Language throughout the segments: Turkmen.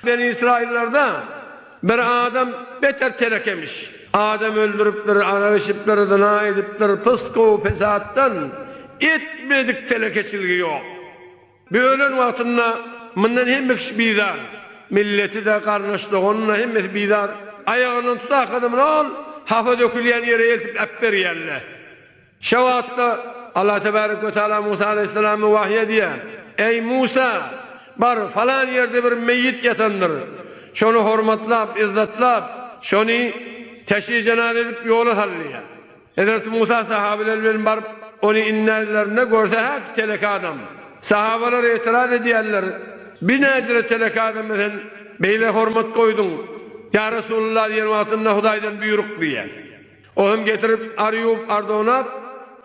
Beni Ysraýyllarda bir adam beter telekemiş. Adam öldüripdir, arak içipdir, zyna edipdir, pysk-u pesatdan etmedik telekeçiligi ýok. Bir ölen wagtynda mundan hemme kişi bizar. Milleti-de, garyndaş-dogany-da hemmesi bizar. Aýagyndan tutakadam ol hapa dökülýän ýere eltip äpberýärler. Şo wagtda Allah tebärek we taala Musa aleýhissalama wahyý edýär, Eý, Musa! Bar, falan ýerde bir meýit ýatandyr. Şony hormatlap, yzzatlap, şony teşýi-jenaza edip ýola sal diýýär. Hezreti Musa sahabeler bilen baryp, ony inäýlerinde görse häki teleke adam. Sahabalar etiraz edýärler, Bi nädire teleke adama sen beýle hormat goýduň? Ýa Resulullah diýen wagtynda Hudaýdan buýruk diýýär. Ozam getirip, ar ýuwup, ar donap,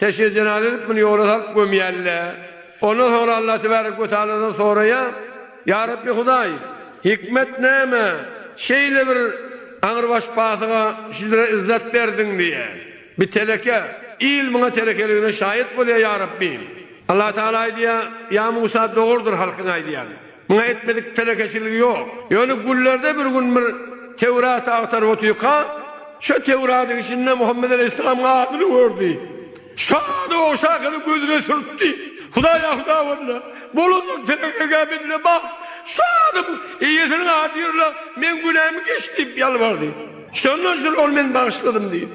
teşýe jenaza edip, muny ýola salyp gömýärler. Ondan soňra Allah tebärek we taaladan soraýar, Ýa Rabbi Hudaý, hikmet näme, şeýle bir aňrybaş pasyga şüdre yzzat berdiň diýýär. Bi teleke, il muňa telekeligine şaýat bolýar, ýa Rabbim. Allah Taala aýdýar, Ýa Musa, dogrudyr halkyň aýdýany. Muňa etmedik telekeçiligi ýok. Ýöne günlerde bir gün bir Töwraty agtaryp otyrka, şo Töwratyň içinde Muhammet aleýhissalamyň adyny gördi. Şo ady ogşakada gözüne sürtdi. Hudaýa hudawanda, bolajak telekegä bedile bak, şo adamyň eýesiniň ady ýörle, meň günämi geç diýip ýalbardy. Şondan soň ol men bagyşladym diýdi.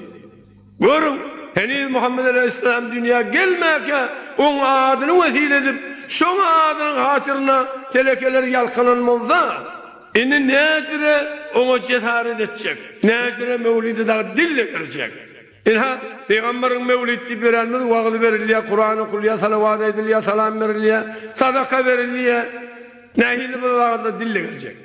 Görüň, heniz Muhammet aleýhissalam dünýä gelmäkä, oň adyny wesile edip, şoň adynyň hatyryna telekeler ýalkanan bolsa, indi nädire oňa jesaret etjek, nädire möwlidi dagy dil getirjek? Ynha, pygamberiň möwlid diýip ýörenimiz wagyz berilýär, Kuran okulýar, salawat aýdylýar, salam berilýär, sadaka berilýär. Nähili bir wagtda dil getirjek?